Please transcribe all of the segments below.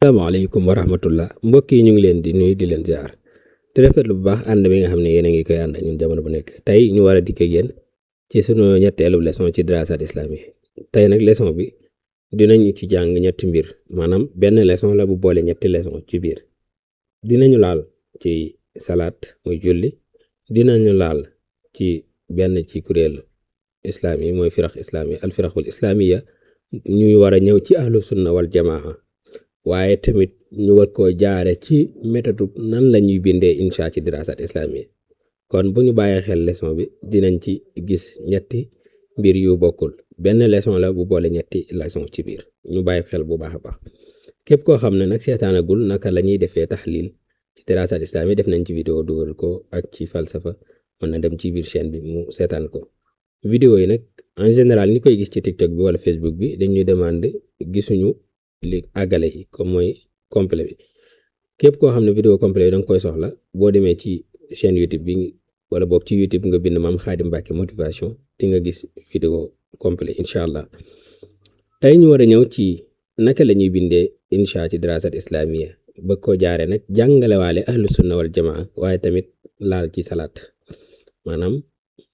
Asalaamaaleykum wa rahmatullah mbokk yi ñu ngi leen di nuyu di leen ziar di rafetlu bu baax ànd bi nga xam ne yéen a ngi koy ànd ak ñun jamono bu nekk tey ñu war a dikk ak yéen ci sunu ñetteelu leçon ci diraasaat islami tey nag leçon bi dinañu ci jàng ñetti mbir maanaam benn leçon la bu boole ñetti leçon ci biir dinañu laal ci salaat muy julli dinañu laal ci benn ci kuréelu islam yi mooy firax islami al firaxul islamiya ñuy war a ñëw ci ahlu sunna wal jamaa waaye tamit ñu war koo jaare ci méthode nan la ñuy bindee insha ci diraasaat islami kon bu ñu bàyyee xel leçon bi dinañ ci gis ñetti mbir yu bokkul benn leçon la bu boole ñetti leçon ci biir ñu bàyyi xel bu baax a baax képp koo xam ne nag seetaanagul naka la ñuy defee taxlil ci diraasaat islami def nañ ci vidéo dugal ko ak ci falsafa mën na dem ci biir chaîne bi mu seetaan ko vidéo yi nag en général ñi koy gis ci TikTok bi wala Facebook bi dañuy demande gisuñu li àggale yi comme mooy complet bi képp koo xam ne vidéo complet yi danga koy soxla boo demee ci chaîne YouTube bi wala boog ci YouTube nga bind Mame Khadim Mbacké motivation di nga gis vidéo complet incha allah tey ñu war a ñëw ci naka la ñuy bindee insha ci dirasat islamiyya bëgg ko jaare nag jàngalewaale ahlu sunna wal jamaa waaye tamit laal ci salaat maanaam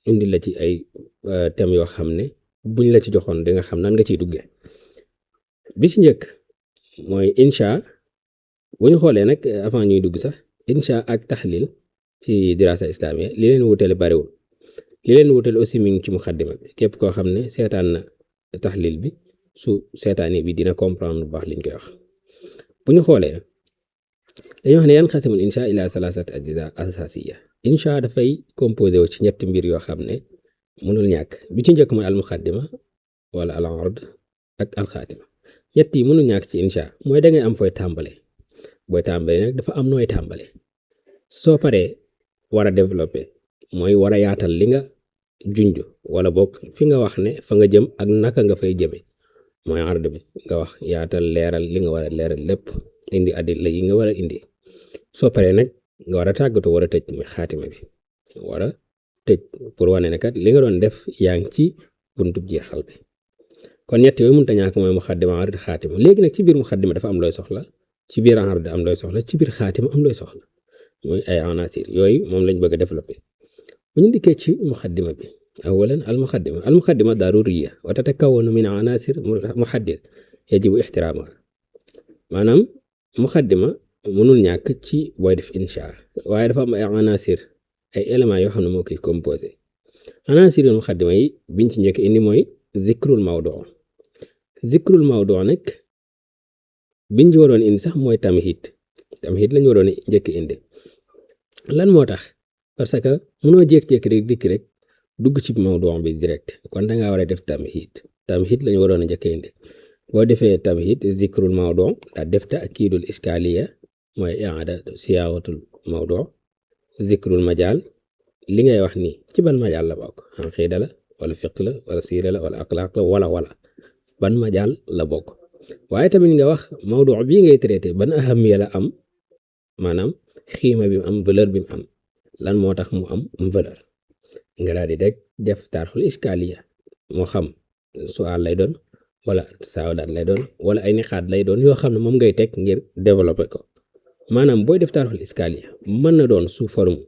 indi la ci ay thèmes yoo xam ne buñ la ci joxoon di nga xam nan nga ciy duggee bi ci njëkk mooy insha bu ñu xoolee nag avant ñuy dugg sax insha ak taxlil ci dirasa islamiya li leen wutale bariwul li leen wutale aussi mi ngi ci muxaddima bi képp koo xam ne seetaan na taxlil bi su seetaani bi dina comprendre bu baax liñ koy wax bu ñu xoolee dañu wax ne yan xasimul insha ila salasat ajza asasiya insha dafay composé wu ci ñetti mbir yoo xam ne mënul ñàkk bi ci njëkk mooy al muxaddima wala al ard ak al xaatima ñett yi mënul ñàkk ci insha mooy da ngay am fooy tàmbale booy tàmbale nag dafa am nooy tàmbale soo paree war a développé mooy war a yaatal li nga junj wala bokk fi nga wax ne fa nga jëm ak naka nga fay jëme mooy ard bi nga wax yaatal leeral li nga war a leeral lépp indi adilla yi nga war a indi soo paree nag nga war a tàggatoo war a tëj muy xaatima bi war a tëj pour wane ne kat li nga doon def yaa ngi ci buntub jeexal bi kon ñett yooyu mënut a ñàkk mooy muxaddima ard xaatima léegi nag ci biir muxaddima dafa am looy soxla ci biir ard am looy soxla ci biir xaatima am looy soxla mooy ay anasir yooyu moom lañ bëgg a développé bu ñu dikkee ci muxaddima bi awalan al muxaddima daruriya wa tatakawwanu min anasir muhaddid yajibu ixtiraamuha maanaam muxaddima mënul ñàkk ci booy def insha waaye dafa am ay anasir ay éléments yoo xam ne moo koy composé anasir yu muxaddima yi biñ ci njëkk indi mooy zikrul mawdu nag biñ ci waroon indi sax mooy tamhid lañu waroon njëkk indi lan moo tax parce que mënoo jékki-jékki rek dikk rek dugg ci mawdu bi direct kon dangaa war a def tamhid lañu waroon njëkk indi boo defee tamhid zikrul mawdu daa def ta'kidul iskaliya mooy i'ada siyaawatul mawdu zikrul majal li ngay wax nii ci ban majal la bokk aqida la wala fiqh la wala siira la wala axlaaq la wala ban majal la bokk waaye tamit nga wax mawdu bii ngay traité ban ahamiya la am maanaam xiima bi mu am valeur bi mu am lan moo tax mu am valeur nga daal di def taarixul iskaliya moo xam su'aal lay doon wala saawdaat lay doon wala ay niqaat lay doon yoo xam ne moom ngay teg ngir développer ko maanaam booy def taarixul iskaliya mën na doon sous forme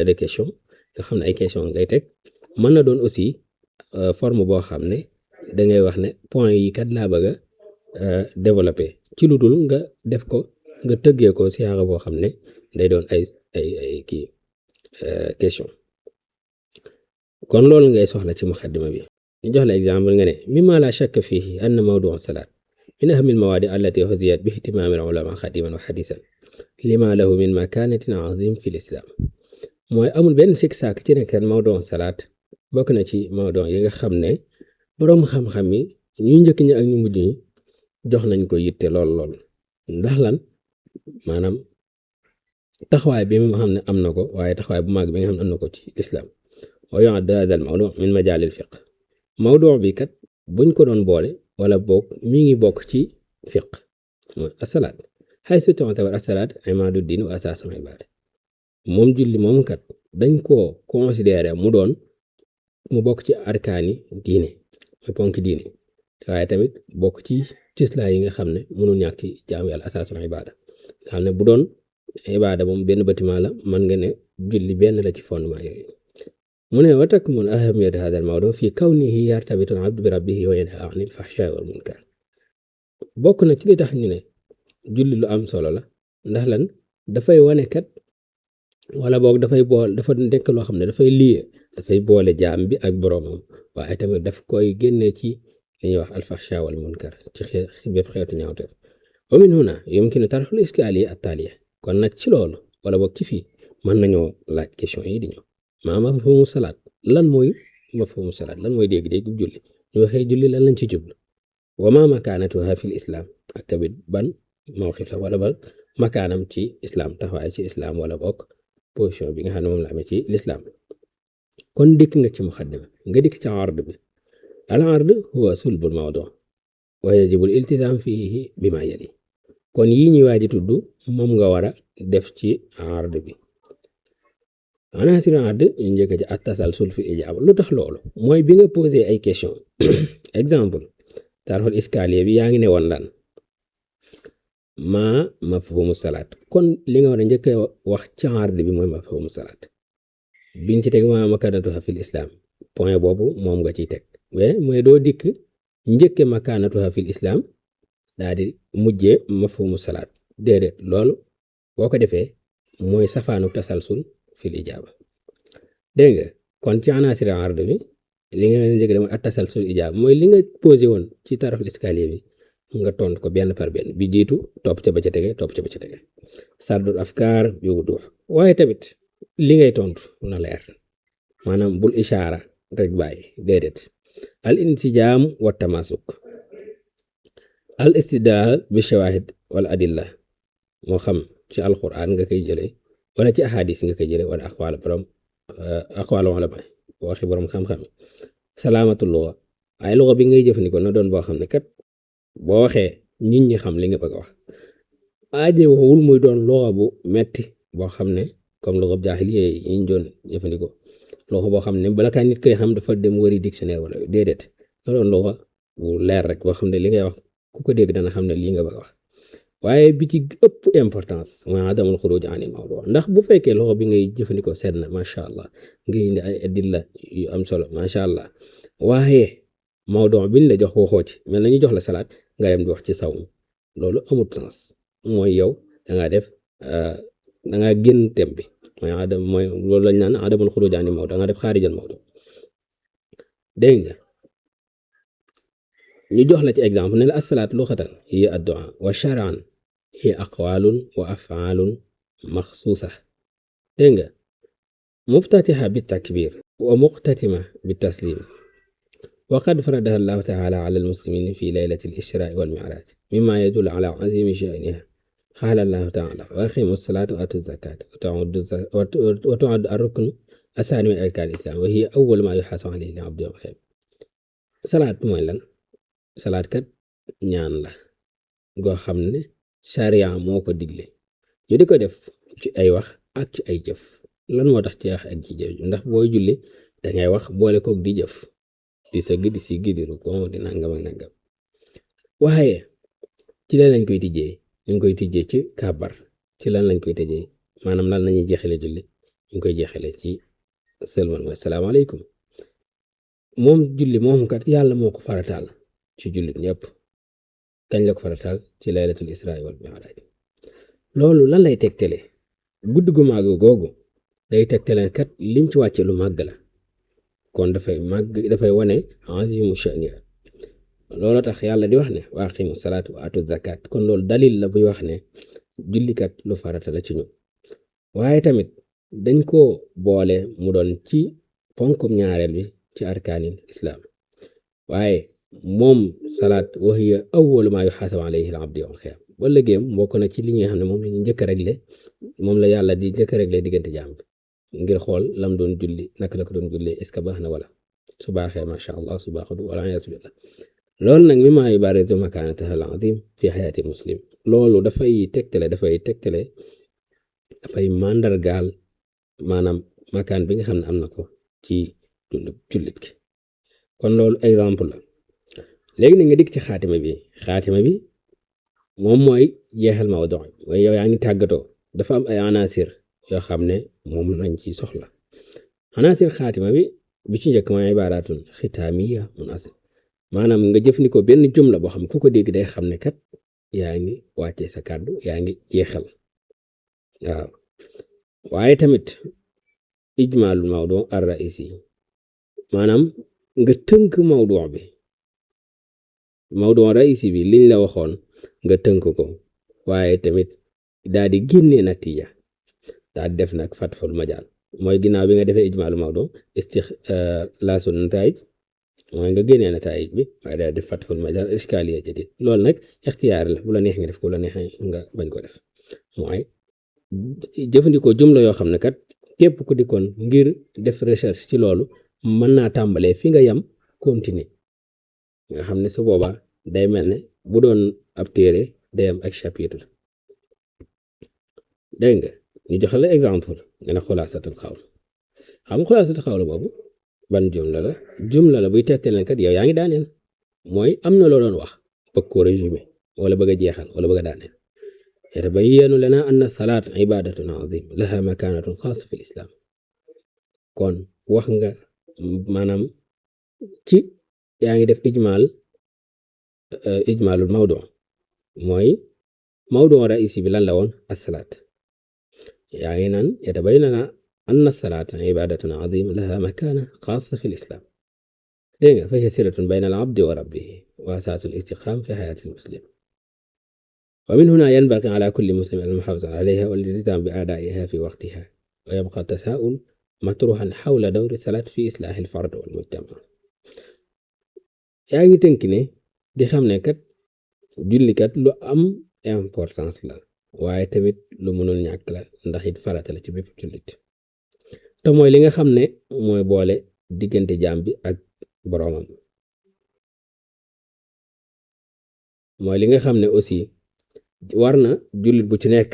de question nga xam ne ay question ngay teg mën na doon aussi forme boo xam ne dangay wax ne point yi kat laa bëgg a développer ci lu dul nga def ko nga tëggee ko siyaaxa boo xam ne day doon ay kii question kon loolu ngay soxla ci muxaddima bi ñu jox la exemple nga ne mimma la shakka fihi anna mawdu salaat min ahmi al-mawaadi allati hudiyat bi ihtimaami al-ulama qadiman wa hadisan lima lahu min makanatin azim fi l-islam mooy amul benn sikk sàkk ci nekk mawdu salaat bokk na ci mawdu yi nga xam ne boroom xam-xam yi ñu njëkk ñi ak ñu mujj ñi jox nañ ko yitte lool ndax lan maanaam taxawaay bi nga xam ne am na ko waaye taxawaay bu mag bi nga xam ne am na ko ci lislaam wa yu'addu hadha al-mawdu min majaal al-fiqh mawdu bi kat buñ ko doon boole wala bokk mi ngi bokk ci fiqh mooy as-salaat haythu tu'tabar as-salaat imaadu diin wa asaasul ibaada moom julli moom kat dañ koo considéré mu bokk ci arkaani diine mooy ponk diine waaye tamit bokk ci cëslaay yi nga xam ne mënul ñàkk ci jaamu yàlla asaasul ibaada nga xam ne bu doon ibaada moom benn bâtiment la mën nga ne julli benn la ci fondement yooyu mu ne wa takmun ahamiyat hada al mawdu fi kawnihi yartabitu al abdu bi rabbihi wa yanha anil fahshaa wal munkar bokk na ci li tax ñu ne julli lu am solo la ndax lan dafay wane kat wala boog dafa nekk loo xam ne dafay lié dafay boole jaam bi ak boroomam waaye tamit daf koy génne ci li ñuy wax alfahsha wal munkar ci bépp xeetu ñaawteef wa min huna yumkinu tarxul iskaali attaaliya kon nag ci loolu wala boog ci fii mën nañoo laaj question yi di ñëw maa mafhumu salaat lan mooy mafhumu salaat lan mooy dégg-dégg julli ñu waxee julli lan lañ ci jublu wa ma makaanatuha fil islam ak tamit ban mawqif la wala ban makaanam ci islam taxawaay ci islam wala bokk position bi nga xam ne moom la amee ci l'islam kon dikk nga ci muqaddima nga dikk ci ard bi al ard huwa sulbul mawdu wa yajibu al iltizam fihi bima yali kon yi ñuy waaji tudd moom nga war a def ci ard bi anasir ard ñu njëkk ci at-tasalsul fi ijaaba lu tax loolu mooy bi nga posé ay question exemple tarxul iskaliye bi yaa ngi ne woon lan maa mafhumu salaat kon li nga war a njëkk wax ci ard bi mooy mafhumu salaat biñ ci teg maa makaanatuha fil islam point boobu moom nga ciy teg mooy doo dikk njëkke makaanatuha fil islam daal di mujjee mafhumu salaat déedéet loolu boo ko defee mooy safaanu tasalsul fil ijaaba dégg nga kon ci anasir ard bi li nga njëkk de mooy at tasalsul ijaaba mooy li nga posé woon ci taraful iskaliye bi nga tontu ko benn par benn bi jiitu topp ca ba ca tege topp ca ba ca tege sardul afkaar bi wuduux waaye tamit li ngay tontu na leer maanaam bul ishaara rek bàyyi déedéet al insijaam wa tamasuk al istidlal bi shawahid wal adilla moo xam ci alquran nga koy jële wala ci ahadis nga koy jële wala aqwaal ulama waxi borom xam-xam salaamatul luga ay luga bi ngay jëfandikoo na doon boo xam ne kat boo waxee nit ñi xam li nga bëgg a wax aaje wowul muy doon luga bu metti boo xam ne comme luga jaahiliya yi ñu doon jëfandikoo luga boo xam ne bala kaa nit koy xam dafa dem wari dictionnaire wala déedéet na doon luga bu leer rek boo xam ne li ngay wax ku ko dégg dana xam ne lii nga bëgg a wax waaye bi ci ëpp importance mooy adamul xuruj anil mawdu ndax bu fekkee loxo bi ngay jëfandikoo seet na macha allah ngay indi ay adilla yu am solo macha allah waaye mawdu biñ la jox waxoo ci mel na ñu jox la salaat nga dem di wax ci sawm loolu amut sens mooy yow da ngaa génn thème bi mooy loolu lañ naan adamul xuruj anil mawdu da nga def xaarijal mawdu dégg nga ñu jox la ci exemple ne la as-salaat luxatan hiya ad-du'a wa shar'an hiya aqwalun wa af'alun maxsuusa dégg nga muftatiha bi takbir wa muqtatima bi taslim wa qad faradaha allahu ta'ala ala al-muslimin fi laylati al-israa wal mi'raj mimma yadullu ala azimi sha'niha qala allahu ta'ala wa aqimu as-salata wa atu az-zakata wa tu'addu ar-rukn as-sani min arkan al-islam wa hiya awwal ma yuhasabu alayhi al-abdu yawm al-qiyamah salaat mooy lan salaat kat ñaan la goo xam ne sharia moo ko digle ñu di ko def ci ay wax ak ci ay jëf lan moo tax ci wax ak ci jëf ndax booy julli dangay wax boole koog di jëf di sëgg di siggi di rukkoo di nangam ak nangam waaye ci lan lañ koy tijjee ñu ngi koy tijjee ci kàbbar ci lan lañ koy tijjee maanaam lan lañuy jeexale julli ñu ngi koy jeexale ci sëlmal mooy salaamaaleykum moom julli moom kat yàlla moo ko farataal ci jullit ñëpp kañ la ko farataal ci laylatul israa wal mi'raaj loolu lan lay tegtale guddi gu màgg googu day tegtale kat lim ci wàcce lu màgg la kon dafay wane azimu sha'niha loolu tax yàlla di wax ne wa aqimu salaata wa atu zakat kon loolu dalil la buy wax ne jullikat lu farata la ci ñu waaye tamit dañ ko boole mu doon ci ponkum ñaareel bi ci arkaanil islam waaye moom salaat wa hiya awwalu ma yuhasabu alayhi al-abdu yawm al-qiyamah ba léegi bokk na ci li nga xam ne moom la ñu njëkk a réglé moom la yàlla di njëkk a réglé diggante jaam bi ngir xool lam doon julli naka la ko doon julli est-ce que baax na wala su baaxee macha allah su baaxul wala yaasu billah loolu nag mi maa yubarizu makaanataha al-azim fi xayaati muslim loolu dafay dafay màndargaal maanaam makaan bi nga xam ne am na ko ci dund jullit ki kon loolu exemple la léegi nag nga dikk ci xaatima bi moom mooy jeexal mawdu mooy yow yaa ngi tàggatoo dafa am ay anasir yoo xam ne moom lañ ci soxla anasir xaatima bi ci njëkk mooy ibaratun xitaamiya munasib maanaam nga jëfandikoo benn jumla boo xam ku ko dégg day xam ne kat yaa ngi wàccee sa kàddu yaa ngi jeexal waaw waaye tamit ijmaalul mawdu ar raisi maanaam nga tënk mawdu raisi bi liñ la waxoon nga tënk ko waaye tamit daal di génnee natija daal di def nag fatxul majaal mooy ginnaaw bi nga defee ijmaalul mawdu laasul nataij mooy nga génnee nataij bi waaye daal di def fatxul majaal iskaaliya jadid loolu nag ixtiyaar la bu la neex nga def ko bu la neex nga bañ ko def mooy jëfandikoo jumla yoo xam ne kat képp ku dikkoon ngir def recherche ci loolu mën naa tàmbalee fi nga yam continuer nga xam ne su boobaa day mel ne bu doon ab téere day am ak chapitre dégg nga ñu joxe la exemple nga ne xulaasatul xawl xam xulaasatul xawl boobu ban jumla la buy tegtal leen kat yow yaa ngi daaneel mooy am na loo doon wax bëgg ko résumé wala bëgg a jeexal wala bëgg a daaneel yatabayyanu lana anna salaat ibadatun azim laha makanatun xaasa fi islam kon wax nga maanaam ci yaa ngi def ijmaalul mawdu mooy mawdu raisi bi lan la woon as-salaat yaa ngi naan yatabayyanu lana anna salaat ibadatun azim laha makana xaasa fi islam dégg nga fa hiya silatun bayna al abdi wa rabbihi wa asaasul istiqaam fi xayaati al muslim ومن هنا ينبغي على كل مسلم المحافظة عليها والالتزام بأدائها في وقتها ويبقى التساؤل مطروحا حول دور الصلاة في إصلاح الفرد والمجتمع yaa ngi tënk ne di xam ne kat jullikat lu am importance la waaye tamit lu mënul ñàkk la ndax it farata la ci bépp jullit te mooy li nga xam ne mooy boole diggante jaam bi ak boroomam mooy li nga xam ne aussi war na jullit bu ci nekk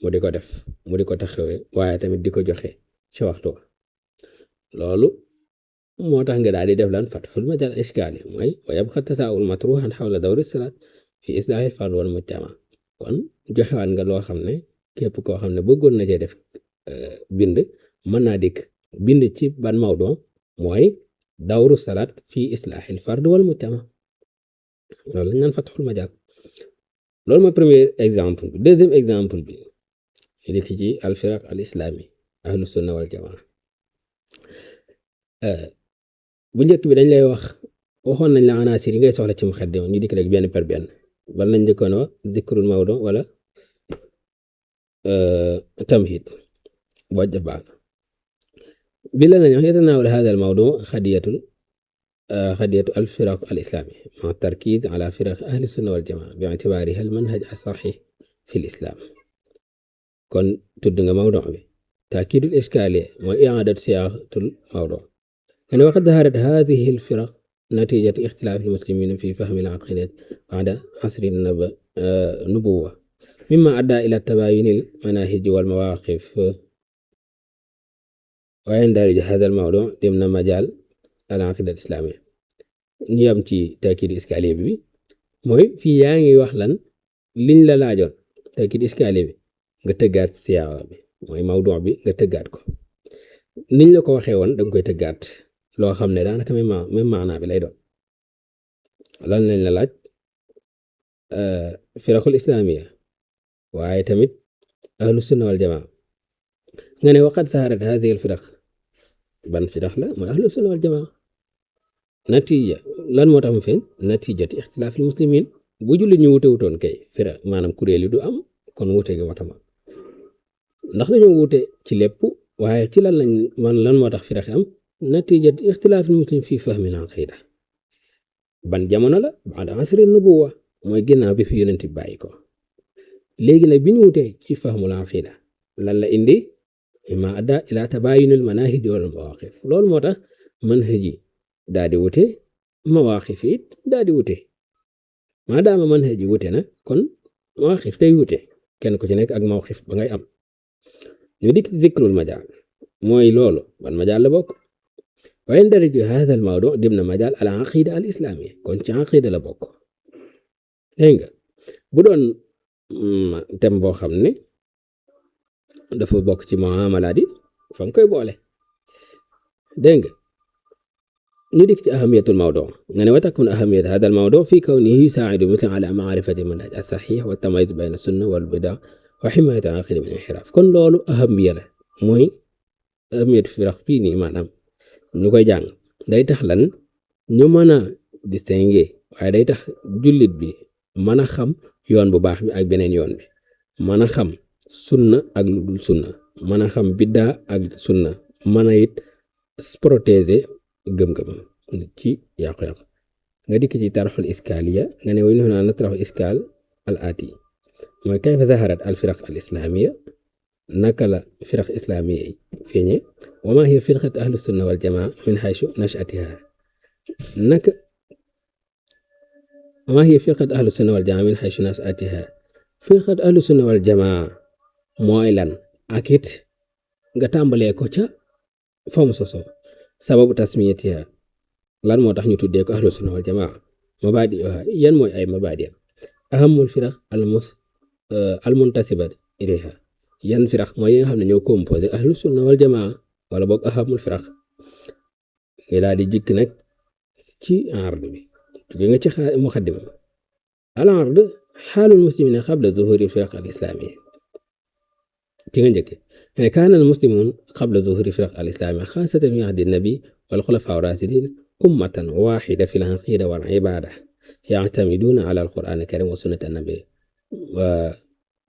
mu di ko def mu di ko taxawee waaye tamit di ko joxe ci waxtu wa loolu moo tax nga daal di def lan fatxul majaal iskaali mooy wa yabqa tasaa'ul matruhan xawla dawri salaat fi islaahi fard wal mujtama kon joxewaat nga loo xam ne képp koo xam ne bëggoon na cee def bind mën naa dikk bind ci ban mawdu mooy dawru salaat fi islaahi fard wal mujtama loolu lañ naan fatxul majaal loolu mooy premier exemple bi deuxième exemple bi ñu dikk ci al firaq al islami ahlu sunna wal jamaa bu njëkk bi dañ lay waxoon nañ la anaasir yi ngay soxla ci muqaddima ñu dikk rek benn par benn bal nañ njëkkoon wax zikrul mawdu wala tamhid boo def baax bi la nañ wax yatanaawal hada al mawdu خدية الفرق الإسلامية مع التركيز على فرق أهل السنة والجماعة باعتبارها المنهج الصحيح في الإسلام كن تدنغ موضوع به تأكيد الإشكالية وإعادة صياغة الموضوع كان وقد ظهرت هذه الفرق نتيجة اختلاف المسلمين في فهم العقيدة بعد عصر النبوة مما أدى إلى تباين المناهج والمواقف ويندرج هذا الموضوع ضمن مجال al-aqida al-islamiyya ñu yam ci taakid iskaliya bi mooy fii yaa ngi wax lan liñ la laajoon taakid iskaliya bi nga tëggaat siyaawa bi mooy mawdu bi nga tëggaat ko niñ la ko waxee woon danga koy tëggaat loo xam ne daanaka même maanaa bi lay doon lan lañ la laaj firaqul islamiyya waaye tamit ahlu sunna wal jamaa nga ne waqad saharat hadhihi al-firaq ban firaq la mooy ahlu sunna wal jamaa natija lan moo tax mu feeñ natijati ixtilaaf al muslimin bu jullit ñu wute wutoon kay firaq maanaam kuréel yi du am kon wute gi moo tax ndax dañoo wute ci lépp waaye ci lan moo tax firaq am natijati ixtilaaf al muslim fii fahmi al aqida ban jamono la baada asri nubuwa mooy ginnaaw bi fi yonent bi bàyyi ko léegi nag bi ñu wutee ci fahmul aqida lan la indi ma adda ila tabayunul manahij wal mawaqif loolu moo tax manhaj yi daa di wute mawaqif it daa di wute maadaama manhaj yi wute na kon mawaqif day wute kenn ku ci nekk ak mawqif ba ngay am ñu dikk zikrul majaal mooy loolu ban majaal la bokk wa yandariju hadha al mawdu dimna majal al aqida al islamiyya kon ci aqida la bokk dégg nga bu doon thème boo xam ne dafa bokk ci muamalaat yi fa nga koy boole dégg nga ñu dik ci ahamiyatul mawdu nga ne wa takun ahamiyat hadha al mawdu fi kawnihi yusaa'idu muslim ala ma'rifati manhaj as sahih wa tamayuz bayna sunna wal bida wa himayat al aqida min inhiraf kon loolu ahamiya la mooy ahamiyat firaq bii nii maanaam ñu koy jàng day tax lan ñu mën a distinguer waaye day tax jullit bi mën a xam yoon bu baax bi ak beneen yoon bi mën a xam sunna ak lu dul sunna mën a xam biddaa ak sunna mën a it protéger gëm-gëmam ci yàqu-yàqu nga dikk ci tarxul iskaaliya nga ne way noonu na tarxul iskaal al aati mooy kayfa zaharat al firaq al islamiya naka la firaq islamiya yi feeñe wa ma hiya firqat ahlu sunna wal jamaa min haysu nashatiha naka wa ma hiya firqat ahlu sunna wal jamaa min haysu nashatiha firqat ahlu sunna wal jamaa mooy lan ak it nga tàmbalee ko ca famu soso sababu tasmiyatiha lan moo tax ñu tuddee ko ahlu sunna wal jamaa mabaadi yan mooy ay mabaadi ahamul firaq al muntasiba ilayha yan firaq mooy yi nga xam ne ñoo composé ahlu sunna wal jamaa wala boog ahamul firaq nga daal di jikk nag ci ard bi jóge nga ci muqaddima al ard xaalul muslimina qabla zuhuri firaq al islamiyya ci nga njëkke يعني كان المسلمون قبل ظهور فرق الإسلام خاصة في عهد النبي والخلفاء الراشدين أمة واحدة في العقيدة والعبادة يعتمدون على القرآن الكريم وسنة النبي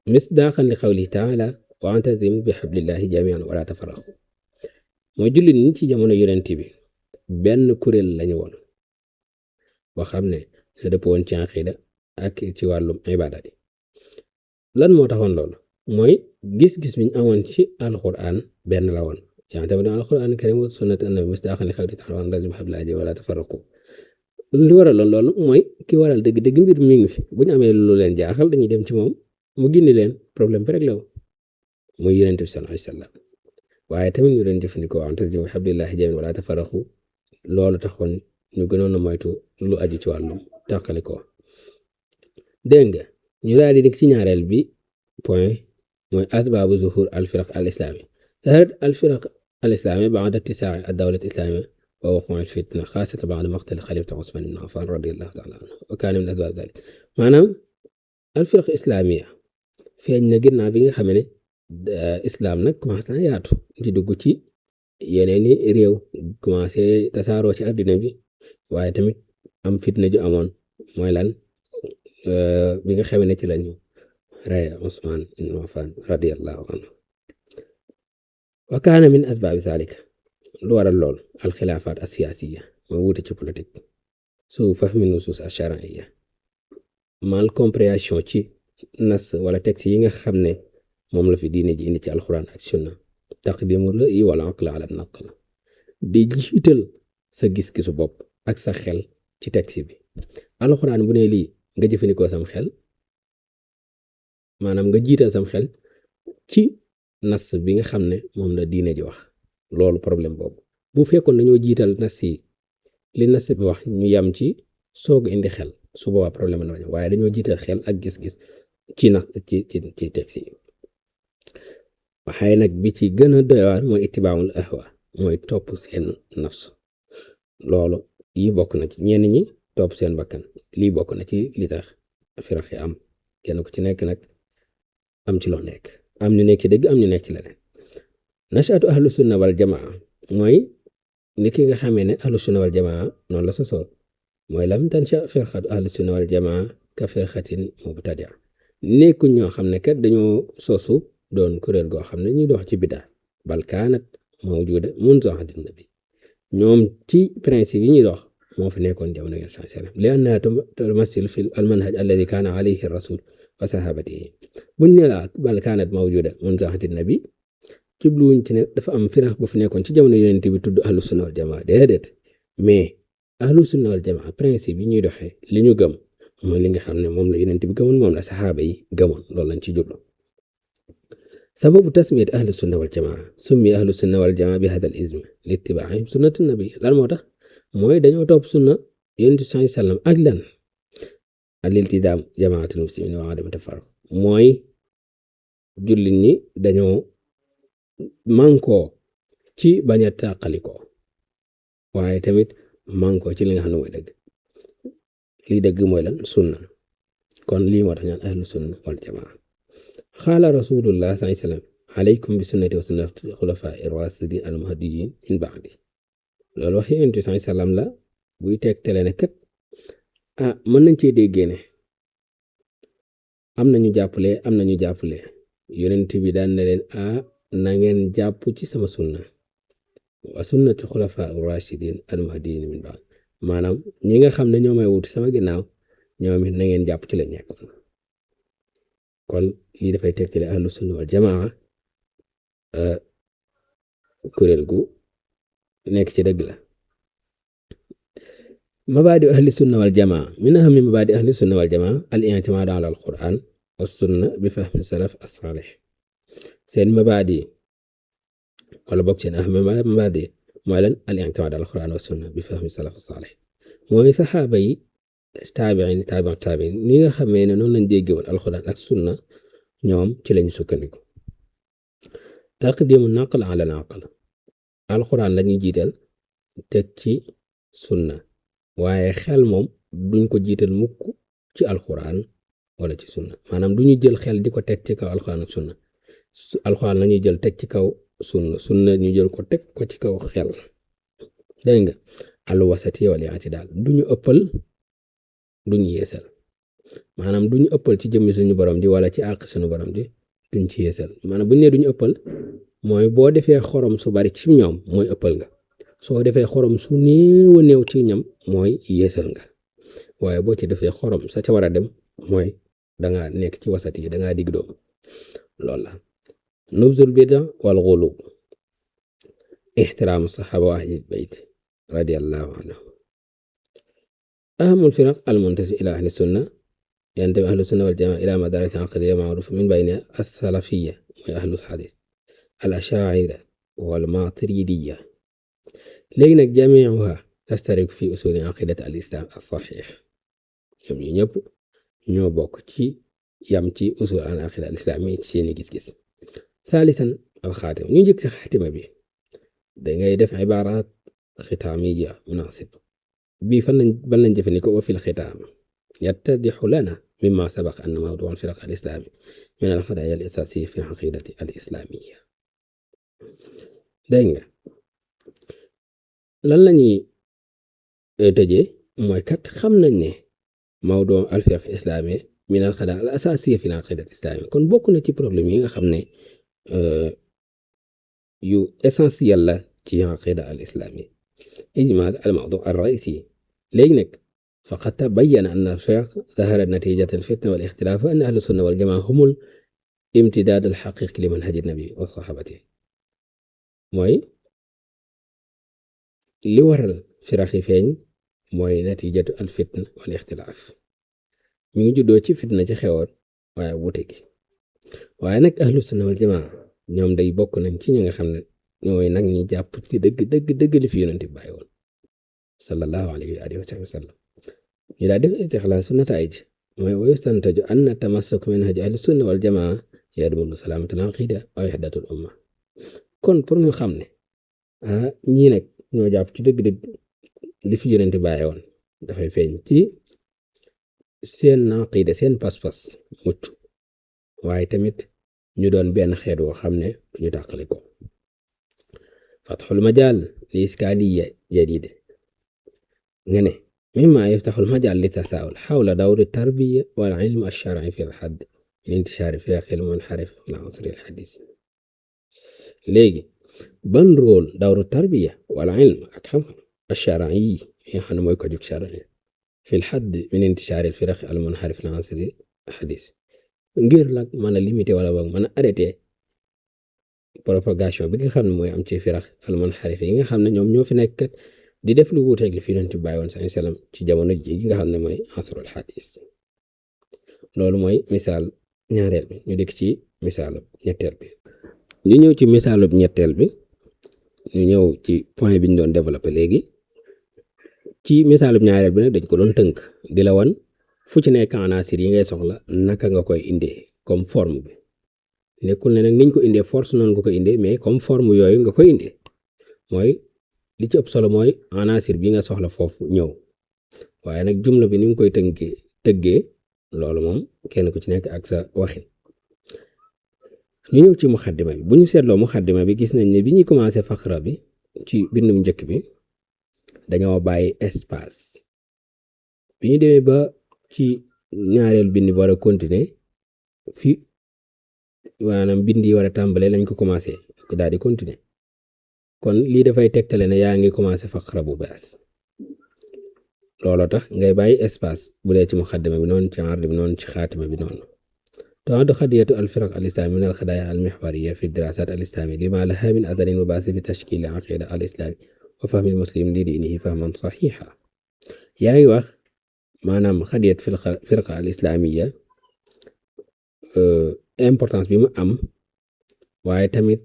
ومصداقا لقوله تعالى واعتصموا بحبل الله جميعا ولا تفرقوا mooy jullit ñi ci jamono yonent bi benn kuréel lañu woon boo xam ne dëpp woon ci aqida ak ci wàllum ibaada yi lan moo taxoon loolu mooy gis-gis biñ amoon ci alquran benn la woon yaa tamit alquran karim wa sunnat annabi mustaqan li xawli ta'ala wa lazim hablaaji wala tafarraqu li waral loolu mooy ki waral dëgg mbir mi ngi fi bu ñu amee lu leen jaaxal dañuy dem ci moom mu gindi leen problème bi rek la muy yonent bi sallallahu alayhi wasallam waaye tamit ñu leen jëfandikoo wa'tasimu bi hablillahi jamii'an wala tafarraqu loolu taxoon ñu gënoon a moytu lu aju ci wàllum tàqalikoo dégg nga ñu daal di nekk ci ñaareel bi point mooy asbaabu zuhur al firaq al islami zaharat al firaq al islami ba'da ittisaa'i ad dawla al islamiyya wa wuquu'i al fitna xaasatan ba'da maqtal xalifati Usmaan ibn Affaan radiyallahu ta'ala anhu wa kaana min asbaab zaalika maanaam al firaq islamiya feeñ na ginnaaw bi nga xam ne islam nag commencé na yaatu di dugg ci yeneeni réew commencé tasaaroo ci àddina bi waaye tamit am fitna ju amoon mooy lan bi nga xam ne ci lañu rey Usmaan ibn Affaan radiyallahu anhu wa kaana min asbaabi zaalika lu waral lool alxilaafaat asiyaasiya mooy wuute ci politique su fahmi nusuus ash-shar'iyya mal compréhension ci nas wala texte yi nga xam ne moom la fi diine ji indi ci alxuraan ak sunna taqdimu ra'yi wala aql ala naql di jiital sa gis-gisu bopp ak sa xel ci texte bi alxuraan bu ne lii nga jëfandikoo sam xel maanaam nga jiital sam xel ci nas bi nga xam ne moom la diine ji wax loolu problème boobu bu fekkoon dañoo jiital nas yi li nas bi wax ñu yam ci soog indi xel su boobaa problème la waaye dañoo jiital xel ak gis-gis ci na ci texte yi waxaay nag bi ci gën a doy waar mooy ittibaamul ahwa mooy topp seen nafsu loolu yi bokk na ci ñenn ñi topp seen bakkan lii bokk na ci li tax firaq yi am kenn ku ci nekk nag am ci loo nekk am ñu nekk ci dëgg am ñu nekk ci leneen nashaatu ahlu sunna wal jamaa mooy ni ki nga xamee ne ahlu sunna wal jamaa noonu la sosoo mooy lam tansha firqatu ahlu sunna wal jamaa ka firqatin mubtadia nekkuñ ñoo xam ne kat dañoo sosu doon kuréel goo xam ne ñu dox ci biddaa bal kaanat mawjuda mundu ahdin nabi ñoom ci principe yi ñuy dox moo fi nekkoon jamono ngeen sallam li annaha tumassil fi al manhaj alladi kaana alayhi rasul wa sahabatihi buñ ne la bal kaanat mawjuda mundu ahdin nabi jubluwuñ ci ne dafa am firaq bu fi nekkoon ci jamono yonent bi tudd ahlu sunna wal jamaa déedéet mais ahlu sunna wal jamaa principe yi ñuy doxee li ñu gëm mooy li nga xam ne moom la yonent bi gëmoon moom la saxaaba yi gëmoon loolu lañ ci jublu sababu tasmiyat ahlu sunna wal jamaa summi ahlu sunna wal jamaa bi hadal ism li ittibaa'ihim sunnatu nabi lan moo tax mooy dañoo topp sunna yonent bi sallallahu alayhi wasallam ak lan al-iltizaam jamaatul muslimiin wa adam tafarruq mooy jullit ñi dañoo mànkoo ci bañ a tàqalikoo waaye tamit mànkoo ci li nga xam ne mooy dëgg lii dëgg mooy lan sunna kon lii moo tax ñaan ahlu sunna wal jamaa xaala rasulullah sallallahu alayhi wasallam alaykum bi sunnati wa sunnati xulafaa'i ar-raashidin al-mahdiyyin min ba'di loolu wax yonent bi sallallahu alayhi wasallam la buy tegtale ne kat mën nañ cee déggee ne am nañu jàppale yonent bi daan na leen na ngeen jàpp ci sama sunna wa sunnati xulafaa'i ar-raashidin al-mahdiyyin min ba'di maanaam ñi nga xam ne ñoo may wut sama ginnaaw ñoom it na ngeen jàpp ci la nekkoon kon lii dafay tegtale ahlu sunna wal jamaa kuréel gu nekk ci dëgg la mabaadi ahli sunna wal jamaa min ahammi mabaadi ahli sunna wal jamaa al-i'timaad ala al-qur'an wa sunna bi fahmi salaf as-salih seen mabaadi wala bokk seen ahammi mabaadi mooy lan al-i'timaad ala al-qur'an wa sunna bi fahmi salaf as-salih mooy saxaaba yi taabiin ni nga xamee ne noonu lañ dégge woon alxuraan ak sunna ñoom ci lañu sukkandiku taqdimu naql ala naql alxuraan lañuy jiital teg ci sunna waaye xel moom duñ ko jiital mukk ci alxuraan wala ci sunna maanaam duñu jël xel di ko teg ci kaw alxuraan ak sunna alxuraan lañuy jël teg ci kaw sunna ñu jël ko teg ko ci kaw xel dégg nga al wasati wal i'tidaal duñu ëppal duñu yeesal maanaam duñu ëppal ci jëmmi suñu borom ji wala ci àq suñu borom ji duñ ci yeesal maanaam buñ ne duñu ëppal mooy boo defee xorom su bari ci ñoom mooy ëppal nga soo defee xorom su néew a néew ci ñam mooy yeesal nga waaye boo ci defee xorom sa ca war a dem mooy danga nekk ci wasat yi danga digg doom loolu la nubzul bida wal ghulu ihtiraamu saxaaba wa ahlil bayt radiyallahu anhu أهم الفرق المنتسب إلى أهل السنة ينتمي أهل السنة والجماعة إلى مدارس عقدية معروفة من بينها السلفية وأهل الحديث الأشاعرة والماتريدية لكن جميعها تشترك في أصول عقيدة الإسلام الصحيح يوم ينب ñoo bokk ci yam ci usul al aqida al islami ci seeni gis-gis ثالثا الخاتم ñu njëkk ci xaatima bi dangay def ibarat xitaamiya munasib bii ban lañ jëfandikoo fi الختام يتضح لنا مما سبق أن موضوع الفرق الإسلامي من القضايا الأساسية في العقيدة الإسلامية dégg nga lan lañuy tëjee mooy kat xam nañ ne موضوع الفرق الإسلامي من القضايا الأساسية في العقيدة الإسلامية kon bokk na ci problème yi nga xam ne yu essentiel la ci عقيدة الإسلامية إجمال الموضوع الرئيسي léegi nag فقد تبين أن الفرق ظهرت نتيجة الفتنة والاختلاف وأن أهل السنة والجماعة هم الامتداد الحقيقي لمنهج النبي وصحابته mooy li waral firaq yi feeñ mooy natiijatu al fitna wal ixtilaaf mi ngi juddoo ci fitna ci xewoon waaye wuute gi waaye nag ahlu sunna wal jamaa ñoom day bokk nañ ci ñi nga xam ne ñooy nag ñi jàpp ci dëgg li fi yonent bi bàyyi woon sallallahu alayhi wa alihi wa sallam ñu daal def istixlaas nataa'ij mooy wa yustantaju anna tamassuk manhaj ahlu sunna wal jamaa yadmunu salaamatul aqida wa wahdatul umma kon pour ñu xam ne ñii nag ñoo jàpp ci dëgg li fi yonent bàyyi woon dafay feeñ ci seen aqida seen pas-pas mucc waaye tamit ñu doon benn xeet woo xam ne ñu tàqale ko fatxul majaal li iskaaliya jadida nga ne mimma yaftaxul majaal li tasaawul xawla dawri tarbiya wal ilm alsharci fi lxadd min intishaari firaqi almunxarif fi lasri alxadis léegi ban rôle dawru tarbiya wal ilm ak xam-xam alsharci yi nga xam ne mooy ko jóg sharci fi lxadd min intishaari alfiraqi almunxarif fi lasri alxadis ngir la mën a limité wala boog mën a arrêté propagation bi nga xam ne mooy am ci firaq almunxarif yi nga xam ne ñoom ñoo fi nekk di def lu wuuteeg li fi yonent bi bàyyi woon sallallahu alayhi wasallam ci jamono ji gi nga xam ne mooy asrul xadis loolu mooy misaal ñaareel bi ñu dikk ci misaal ñetteel bi ñu ñëw ci misaalub ñetteel bi ñu ñëw ci point bi ñu doon développé léegi ci misaalub ñaareel bi nag dañ ko doon tënk di la wan fu ci nekk anaasir yi ngay soxla naka nga koy indee comme forme bi nekkul ne nag niñ ko indee force noonu nga koy indee mais comme forme yooyu nga koy indee mooy li ci ëpp solo mooy anaasir bi nga soxla foofu ñëw waaye nag jumla bi ni nga koy tëggee loolu moom kenn ku ci nekk ak sa waxin. ñu ñëw ci muxaddima bi bu ñu seetloo muxaddima bi gis nañ ne bi ñuy commencé faqra bi ci bindum njëkk bi dañoo bàyyi espace bi ñu demee ba ci ñaareel bind bi war a continuer fi maanaam bind yi war a tàmbale lañ ko commencé ko daal di continuer kon lii dafay tegtale ne yaa ngi commencé faqra bu bees looloo tax ngay bàyyi espace bu dee ci muxaddima bi noonu ci ard bi noonu ci xaatima bi noonu تعد خدية الفرق الإسلامية من الخدايا المحورية في الدراسات الإسلامية لما لها من أثر مباشر في تشكيل العقيدة الإسلامي وفهم المسلم لدينه فهما صحيحا يعني wax maanaam xadiyat firqa al islamiya importance bi mu am waaye tamit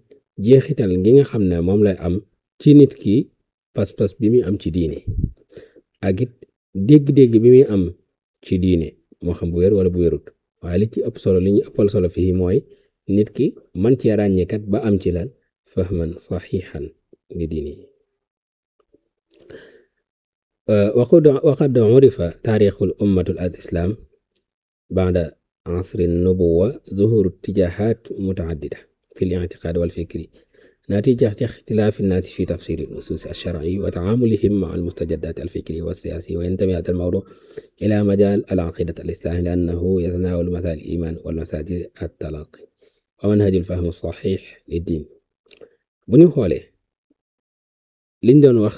jeexital gi nga xam ne moom lay am ci nit ki pas-pas bi muy am ci diine ak it dégg-dégg bi muy am ci diine moo xam bu wér wala bu wérut waaye li ci ëpp solo li ñu ëppal solo fii mooy nit ki man ci ràññeekat ba am ci lan fahman saxiixan li diini وقد عرف تاريخ الأمة الإسلام بعد عصر النبوة ظهور اتجاهات متعددة في الاعتقاد والفكر نتيجة اختلاف الناس في تفسير النصوص الشرعي وتعاملهم مع المستجدات الفكرية والسياسية وينتمي هذا الموضوع إلى مجال العقيدة الإسلامية لأنه يتناول مثل الإيمان والمساجد التلقي ومنهج الفهم الصحيح للدين bu ñu xoolee liñ doon wax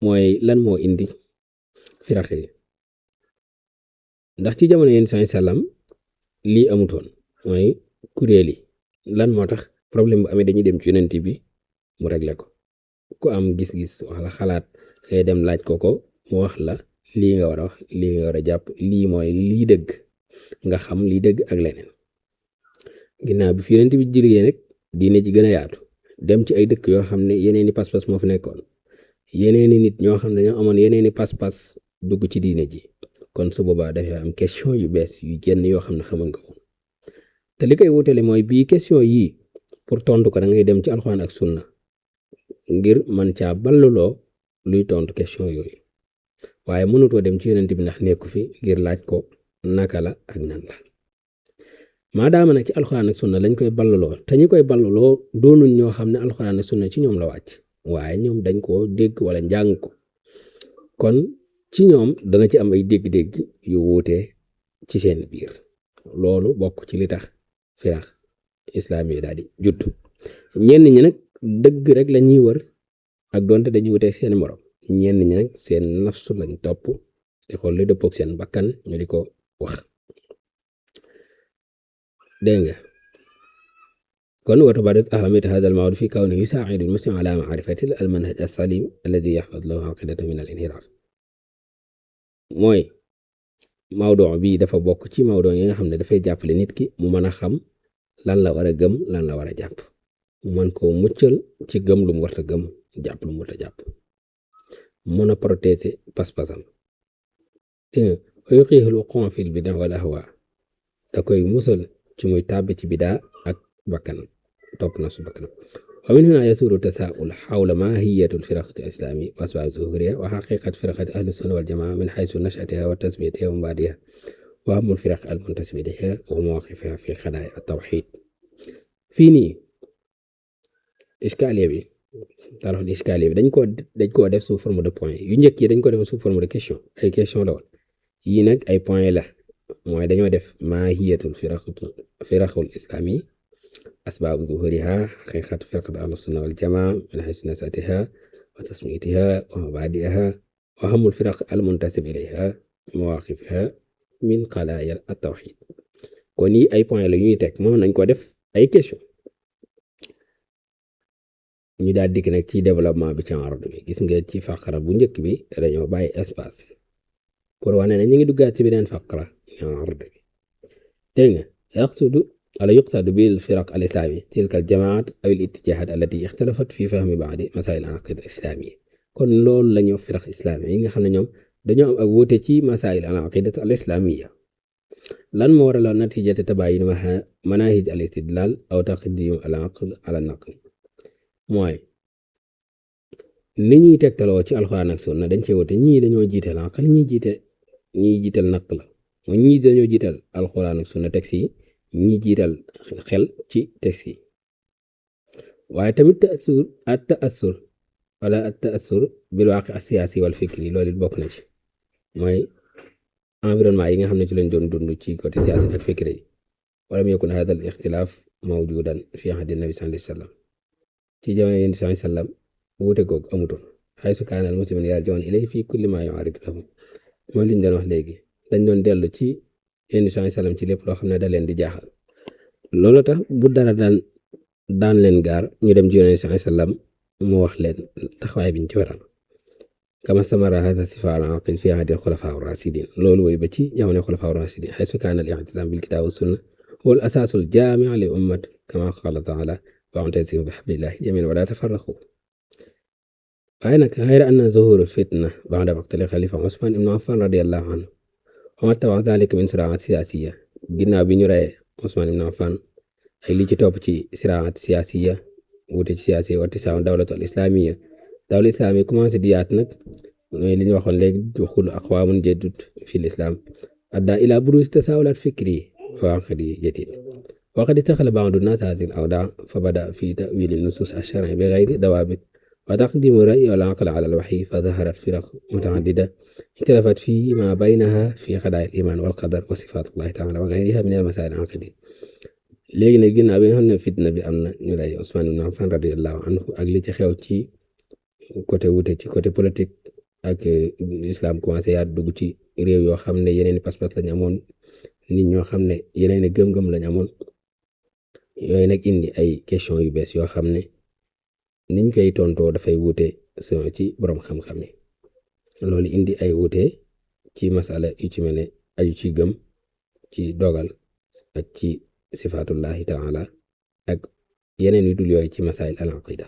mooy lan moo indi firaq yi ndax ci jamono yéen sallam lii amutoon mooy kuréel yi lan moo tax problème bu amee dañuy dem ci yonent bi mu réglé ko ku am gis-gis wax la xalaat ngay dem laaj ko mu wax la lii nga war a wax lii nga war a jàpp lii mooy lii dëgg nga xam lii dëgg ak leneen ginnaaw bi fi yonent bi jëlee nag diine ji gën a yaatu dem ci ay dëkk yoo xam ne yeneeni pas-pas moo fi nekkoon yeneeni nit ñoo xam ne ñoo amoon yeneeni pas-pas dugg ci diine ji kon su boobaa dafay am question yu bees yu génn yoo xam ne xamuñ ko woon te li koy wutale mooy bii question yii pour tontu ko da ngay dem ci alxuraan ak sunna ngir man caa balluloo luy tontu question yooyu waaye mënutoo dem ci yonent bi ndax nekku fi ngir laaj ko naka la ak nan la maadaama nag ci alxuraan ak sunna lañ koy balluloo te ñi koy balluloo doonuñ ñoo xam ne alxuraan ak sunna ci ñoom la wàcc waaye ñoom dañ koo dégg wala njàng ko kon ci ñoom dana ci am ay dégg-dégg yu wuute ci seen biir loolu bokk ci li tax firaq islaam yi daal di judd ñenn ñi nag dëgg rek la ñuy wër ak doonte dañuy wuteeg seen morom ñenn ñi nag seen nafsu lañ topp di xool li dëppook seen bakkan ñu di ko wax dégg nga kon watabadat ahamiyat hada al mawdu fi kawnihi yusaa'idu al muslim ala ma'rifati al manhaj al salim alladi yaxfad lahu aqidatahu min al inhiraf mooy mawdu bi dafa bokk ci mawdu yi nga xam ne dafay jàppale nit ki mu mën a xam lan la war a gëm lan la war a jàpp mu mën koo muccal ci gëm lu mu war a gëm jàpp lu mu war a jàpp mën a protéger pas-pasam te yuqiihul wuquu' fil bidaa wal ahwaa da koy musal ci muy tàbbi ci bidaa ak bakkan topp na su bakkanam wa min huna yasuru tasaa'ul xawla maahiyati al-firaqati al-islaamiyya wa asbaab zuhuuriha wa xaqiiqati firaqati ahli sunna wal jamaa min xaysu nash'atiha wa tasmiyatiha wa mabaadi'iha wa ahmul firaq al-muntasiba ilayha wa mawaaqifiha fi qadaaya at-tawxiid fii nii iskaaliya bi tarox iskaaliya bi dañ koo def sous forme de point yu njëkk yi dañ ko def sous forme de question ay question la woon yii nag ay point la mooy dañoo def maahiyatul firaqul islaamiyya asbaabu zuhuriha xaqiiqatu firaqati ahli sunna wal jamaa min haysu nash'atiha wa tasmiyatiha wa mabaadi'iha wa ahmul firaq al-muntasiba ilayha wa mawaaqifiha min qadaaya at-tawxiid kon yi ay point la yu ñuy teg moom nañ ko def ay question ñu daal dikk nag ci développement bi ci arab bi gis nga ci faqra bu njëkk bi dañoo bàyyi espace pour wane ne ñu ngi duggaat ci beneen faqra ci arab bi dégg nga yaqsudu wala yuqtadu bil firaq al islami tilka al jamaat aw al ittijahat allati ixtalafat fi fahmi baadi masail al aqida al islamiyya kon loolu la ñuy wax firaq islami yi nga xam ne ñoom dañoo am ak wuute ci masail al aqida al islamiyya lan moo waraloon natijate tabayin manahij al istidlal aw taqdim al aql ala naql mooy ni ñuy tegtaloo ci alxuraan ak sunna dañ cee wute ñii dañoo jiital aql ñii jiital naql la mooy ñii dañoo jiital alxuraan ak sunna texte yi ñii jiital xel ci texte yi waaye tamit taassur wala taassur bil waaqi asiyaasi wal fikri loolu it bokk na ci mooy environnement yi nga xam ne ci lañ doon dund ci côté siyaasi ak fikri yi walam yakun hada al ixtilaaf mawjudan fi ahdi nabi sallallahu alayhi wa sallam ci jamono yonent sallallahu alayhi wa sallam wuute googu amutoon xaysu kaana al muslimuuna yarji'uuna ilayhi fi kulli maa yu'aridu lahum mooy li ñu doon wax léegi dañ doon dellu ci yonent sallallahu alayhi wa sallam ci lépp loo xam ne da leen di jaaxal loolu tax bu dara daan leen gaar ñu dem ci yonent sallallahu alayhi wa sallam mu wax leen taxawaay biñ ci waral kama samara hada sifa al aqil fi ahdi al xulafaa ar-raashidin loolu woy ba ci jamono xulafaa ar-raashidin xaysu kaana al i'tisaam bil kitaab wa sunna huwa al asaasu al jaami' li ummat kama qaala taala wa'tasimu bi hablillahi jamii'an wa laa tafarraqu waaye nag xayra anna zuhur fitna ba'da maqtali xalifa Usmaan ibn Affan radiyallahu anhu wa ma taba'a dhalika min siraa'at siyaasiyya ginnaaw bi ñu reyee Usmaan ibn Affan ak li ci topp ci siraa'at siyaasiyya wuute ci siyaasi wa tisaaw dawlatu al islamiyya dawla islamiyya commencé di yaat nag mooy li ñu waxoon léegi duxul aqwaamun jadid fi l islam adda ila buruuz tasaawulat fikri wa aqdi jadid wa qad istaxala ba'du naas haadhihi al awdaa fa bada fi ta'wiil an nusuus ash-shar'iyya bi ghayri dawaabit وتقديم الرأي والعقل على الوحي فظهرت فرق متعددة اختلفت فيما بينها في قضايا الإيمان والقدر وصفات الله تعالى وغيرها من المسائل العقدية léegi nag ginnaaw bi nga xam ne fitna bi am na ñu lay Usmaan ibn Affan radiyallahu anhu ak li ci xew ci côté wute ci côté politique ak islam commencé yaa dugg ci réew yoo xam ne yeneen pas-pas lañ amoon nit ñoo xam ne yeneen gëm-gëm lañ amoon yooyu nag indi ay question yu bees yoo xam ne niñ koy tontoo dafay wuute selon ci borom xam-xam yi loolu indi ay wuute ci masala yu ci mel ne aju ci gëm ci dogal ak ci sifaatullahi taala ak yeneen yu dul yooyu ci masail al aqida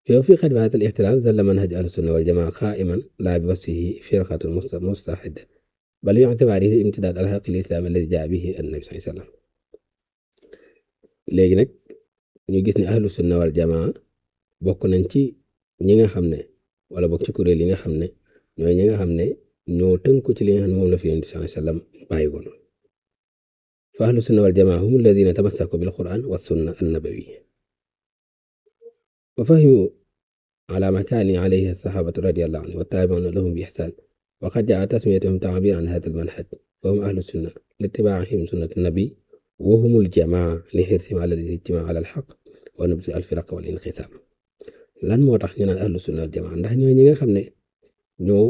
yow fi xadwaat al ixtilaaf zalla manhaj ahlu sunna wal jamaa qaa'iman laa bi wasfihi firqatun mustahida bal yu'tabaruhu imtidaad al haqqi al islaami alladi jaa bihi annabi sallallahu alayhi wa sallam léegi nag ñu gis ne ahlu sunna wal jamaa bokk nañ ci ñi nga xam ne wala bokk ci kuréel yi nga xam ne ñooy ñi nga xam ne ñoo tënku ci li nga xam ne moom la fi yonent sallallahu alayhi wa sallam bàyyi woon fa ahlu sunna wal jamaa hum alladina tamassaku bil quran wa sunna annabawiyya wa fahimu ala ma kaana alayhi as-sahabatu radiyallahu anhum wa tabi'una lahum bi ihsan wa qad jaa tasmiyatuhum ta'biran an hadha al manhaj wa hum ahlu sunna li ittiba'ihim sunnat an-nabi wa humul jamaa li hirsihim ala al-ijtimaa' ala al-haqq wa nabzu al-firaq wal inqisaam lan moo tax ñu naan ahlu sunna wal jamaa ndax ñooy ñi nga xam ne ñoo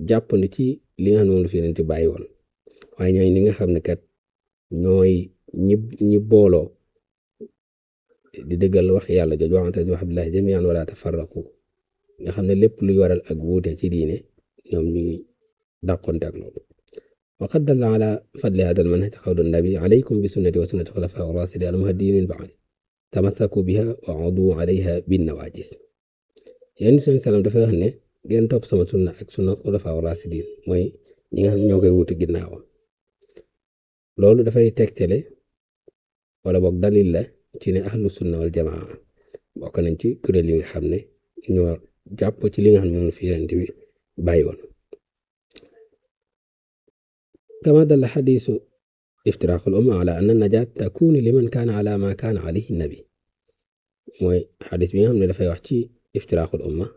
jàppandi ci li nga xam ne moom la fi yonent bàyyi woon waaye ñooy ñi nga xam ne kat ñooy ñi booloo di dëggal wax yàlla jooju wa'tasimu bi hablillahi jamii'an wa laa tafarraqu nga xam ne lépp luy waral ak wuute ci diine ñoom ñuy dàqonte ak loolu وقد دل على فضل هذا المنهج قول النبي عليكم بسنتي وسنة الخلفاء الراشدين المهديين من بعدي تمسكوا بها وعضوا عليها بالنواجذ yéen sallallahu alayhi wa sallam dafa wax ne ngeen topp sama sunna ak sunna xulafaa ar-raasidiin mooy ñi nga xam ne ñoo koy wuti ginnaawam loolu dafay tegtale wala boog dalil la ci ne ahlu sunna wal jamaa bokk nañ ci kuréel yi nga xam ne ñoo jàpp ci li nga xam ne moom la fi yonent bi bàyyi woon كما دل حديث افتراق الأمة على أن النجاة تكون لمن كان على ما كان عليه النبي mooy xadis bi nga xam ne dafay wax ci iftiraqul umma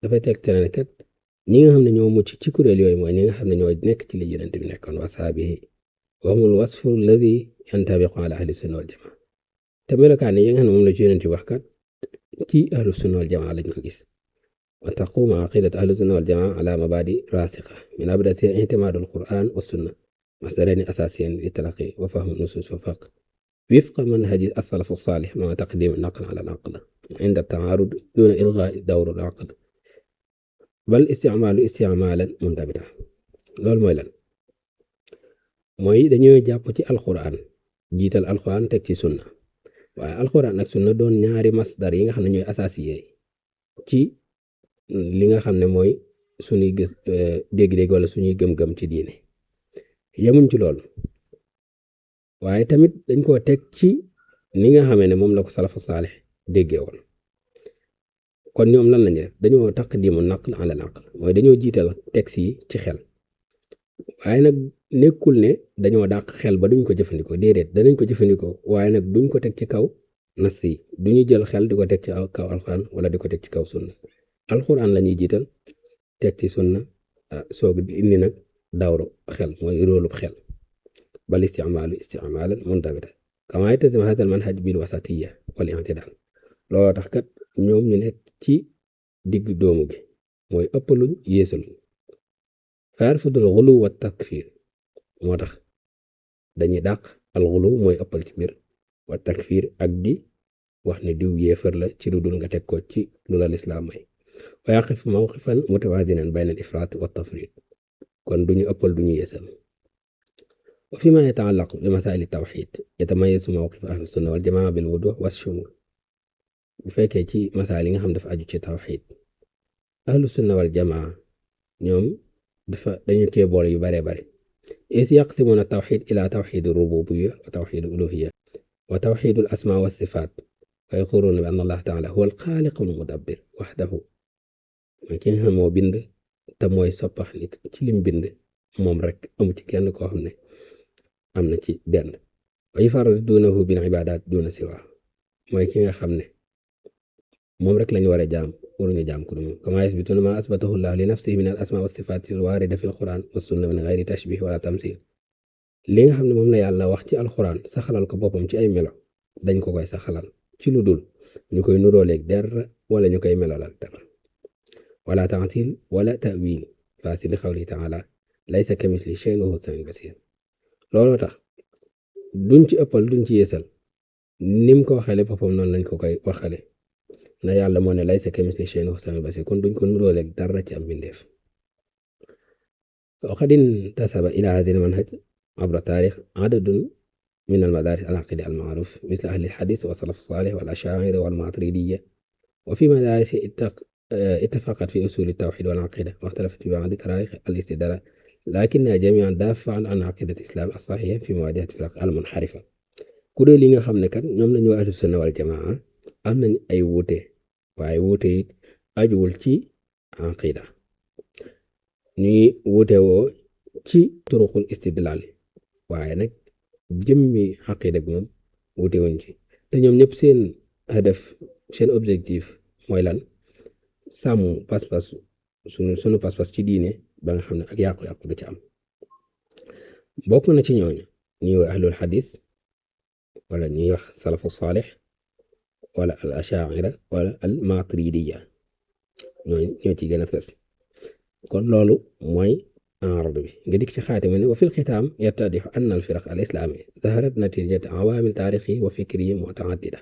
dafay tegtale ne kat ñi nga xam ne ñoo mucc ci kuréel yooyu mooy ñi nga xam ne ñoo nekk ci li yonent bi nekkoon wa sahaabihi wa humul wasfu alladi yantabiqu ala ahli sunna wal jamaa te melokaan yi nga xam ne moom la ci yonent bi wax kat ci ahlu sunna wal jamaa lañ ko gis wa taqumu aqidatu ahlu sunna wal jamaa ala mabadi rasiqa min abdati ihtimadu alquran wa sunna masdarani asasiyan li talaqi wa fahmi nusus wa faq وفق منهج السلف الصالح مع تقديم النقل على العقل عند التعارض دون إلغاء دور العقل بل استعمالا منضبطا loolu mooy lan mooy dañoo jàpp ci alquran jiital alxuraan teg ci sunna waaye alxuraan ak sunna doon ñaari masdar yi nga xam ne ñooy asaasiye ci li nga xam ne mooy suñuy gës dégg-dégg wala suñuy gëm-gëm ci diine yemuñ ci loolu waaye tamit dañ koo teg ci ni nga xamee ne moom la ko salafu saalix déggee woon kon ñoom lan lañu def dañoo taqdimu naql ala naql mooy dañoo jiital texte yi ci xel waaye nag nekkul ne dañoo dàq xel ba duñ ko jëfandikoo déedéet danañ ko jëfandikoo waaye nag duñ ko teg ci kaw nas yi duñu jël xel di ko teg ci kaw alxuraan wala di ko teg ci kaw sunna alxuraan la ñuy jiital teg ci sunna soog di indi nag dawru xel mooy róolub xel bal isticmaalan muntabita kama yaltazim hada al manhaj bil wasatiyya wal i'tidal looloo tax kat ñoom ñu nekk ci digg doomu gi mooy ëppaluñ yéesaluñ fa yarfudul xulu wa takfir moo tax dañuy dàq al xulu mooy ëppal ci mbir wa takfir ak di wax ne diw yéefar la ci lu dul nga teg ko ci lu la lislaam may wa yaqif mawqifan mutawazinan bayna al ifrat wa tafrit kon duñu ëppal duñu yeesal wa fi ma yataallaq bi masail tawxid yatamayazu mawqif ahlu sunna wal jamaa bil wuduh wa shumul bu fekkee ci masail yi nga xam dafa aju ci tawxid ahlu sunna wal jamaa ñoom dañu tee boole yu bare bare is yaqsimuna tawxid ila tawxid rububiyya wa tawxid uluhiyya wa tawxid al asma wa sifat wa yaquluna bi anna allah taala huwa al xaaliq al mudabbir waxdahu mooy ki nga xam moo bind te mooy soppax ni ci lim bind moom rek amu ci kenn koo xam ne am na ci benn wa yufarridunahu bil ibadat duna siwa mooy ki nga xam ne moom rek lañu war a jaam waruñu jaam ku dul moom kama yasbituna ma asbatahu llah li nafsihi min al asma wa sifat al warida fi al quran wa sunna min gayri tashbih wala tamsil li nga xam ne moom la yàlla wax ci alquran saxalal ko boppam ci ay melo dañ ko koy saxalal ci lu dul ñu koy nuróoleeg dara wala ñu koy melolal dara wala ta'til wala ta'wil faati li qawlihi ta'ala laysa kamislihi shay'un wa huwa as-sami'ul basir looloo tax duñ ci ëppal duñ ci yeesal nim ko waxale boppam noonu lañ ko koy waxale na yàlla moo ne laysa kamislihi shay'un wa huwa as-sami'ul basir kon duñ ko nuróoleeg dara ci am mbindeef وقد انتسب إلى هذا المنهج عبر التاريخ عدد من المدارس العقيدة المعروف مثل أهل الحديث والسلف الصالح والأشاعرة والماتريدية وفي مدارس اتفقت في أصول التوحيد والعقيدة واختلفت في بعض طرائق الاستدلال لكنها جميعا دافعا عن عقيدة الإسلام الصحيحة في مواجهة الفرق المنحرفة kuréel yi nga xam ne kat ñoom lañu ahlu sunna wal jamaa am nañ ay wuute waaye wuute it ajuwul ci aqida ñuy wuute woo ci turuqul istidlal waaye nag jëmmi aqida bi moom wuute wuñ ci te ñoom ñëpp seen hadaf seen objectif mooy lan sàmm pas-pas sunu pas-pas ci diine ba nga xam ne ak yàqu-yàqu du ci am bokk na ci ñooñu ñuy wax ahlul xadis wala ñuy wax salafu saalix wala al ashaira wala al maturidiya ñoo ci gën a fes kon loolu mooy enrad bi nga dik ci xaatima ne wa fil xitaam yattadixu anna al firaq al islaami zaharat natijat awaamil taarixi wa fikri mutaaddida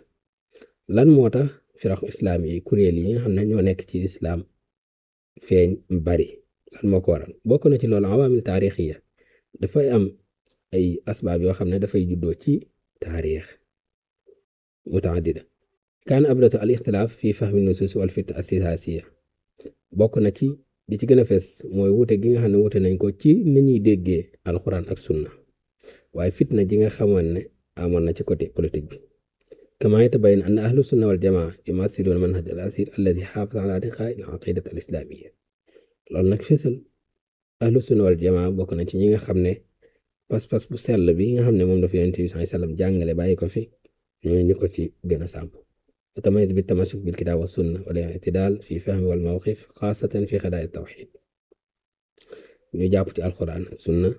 lan moo tax firaq islaam yi kuréel yi nga xam ne ñoo nekk ci islaam feeñ bari lan moo ko waral bokk na ci loolu awaamil taarixiya dafay am ay asbaab yoo xam ne dafay juddoo ci taarix mutaaddida kaan abratu al ixtilaaf fi fahmi nusus wal fitna asiyaasiya bokk na ci di ci gën a fees mooy wuute gi nga xam ne wuute nañ ko ci ni ñuy déggee alxuraan ak sunna waaye fitna ji nga xamoon ne amoon na ci côté politique bi kama yatabayyan anna ahlu sunna wal jamaa yumathiluna manhaj al asil alladi xaafada ala liqaa al aqidat al islamiyya loolu nag feesal ahlu sunna wal jamaa bokk na ci ñi nga xam ne pas-pas bu sell bi nga xam ne moom dafa yonent bi sallallahu alayhi wasallam jàngale bàyyi ko fi ñooñu ñu ko ci gën a sàmm وتميز بالتمسك بالكتاب والسنة والاعتدال في فهم والموقف خاصة في قضايا التوحيد ñu jàpp ci alxuraan ak sunna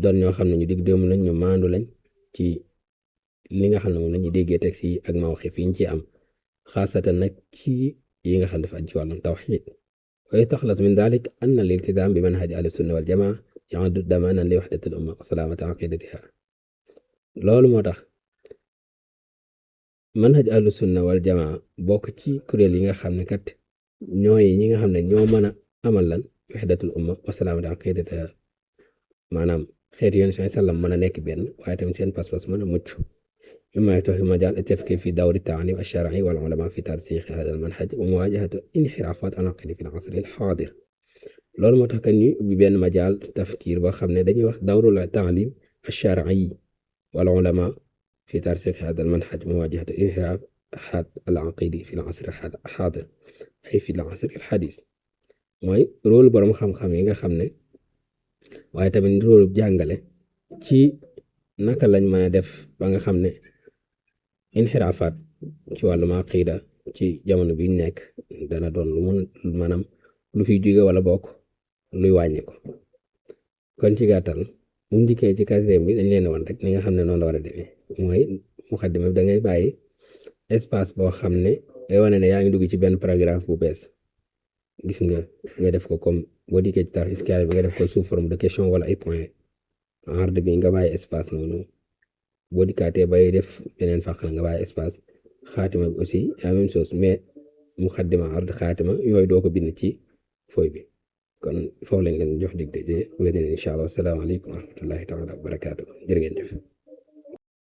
doon ñoo xam ne ñu dig doomu lañ ñu maandu lañ ci li nga xam ne moom lañuy déggee texte yi ak mawqif yi ñu ci am xaasatan nag ci yi nga xam dafa aju ci wàllum tawxid wa yastaxlas min dalik an al-iltizaam bi manhaj ahli sunna wal jamaa ya'uddu damaanan li wahdati al umma wa salaamati aqidatiha loolu moo tax manhaj ahlu sunna wal jamaa bokk ci kuréel yi nga xam ne kat ñooy ñi nga xam ne ñoo mën a amal lan wahdatul umma wa salaamati aqidatiha maanaam xeeti yoon si sallam mën a nekk benn waaye tamit seen pas-pas mën a mucc mimma yaftahu majaal at-tafkiir fi dawri at-ta'liim ash-shar'i wal ulamaa fi tarsiikh haadha al-manhaj wa muwaajahati inhiraafaat al-aqli fi al-'asr al-haadir. loolu moo tax que ñu ubbi benn majaal tafkiir boo xam ne dañuy wax dawrul ta'liim ash-shar'i wal ulamaa fi tarsiikh haadha al-manhaj wa muwaajahati inhiraafaat al-aqli fi al-'asr al-haadir ay fi al-'asr al-hadiis. mooy rôle borom xam-xam yi nga xam ne waaye tamit rôle jàngale ci naka lañ mën a def ba nga xam ne inxiraafaat ci wàllum aqiida ci jamono bi ñu nekk dana doon lu mun maanaam lu fiy jóge wala bokk luy wàññi ko. kon ci gàttal bu njëkkee ci quatrième bi dañ leen woon rek ni nga xam ne noonu la war a demee mooy muxaddima bi da ngay bàyyi espace boo xam ne day wane ne yaa ngi dugg ci benn paragraphe bu bees. gis nga def ko comme boo dikkee ci tarxiis bi nga def ko sous forme de question wala ay point ard bi nga bàyyi espace noonu boo dikkaatee bay def beneen fàq nga bàyyi espace xaatima bi aussi la même chose mais muxaddima ard xaatima yooyu doo ko bind ci fooy bi. kon foofu lañ leen jox dig daje wéy na incha allah asalaamaaleykum wa rahmatullahi taala wa barakaatu jërë ngeen jëf.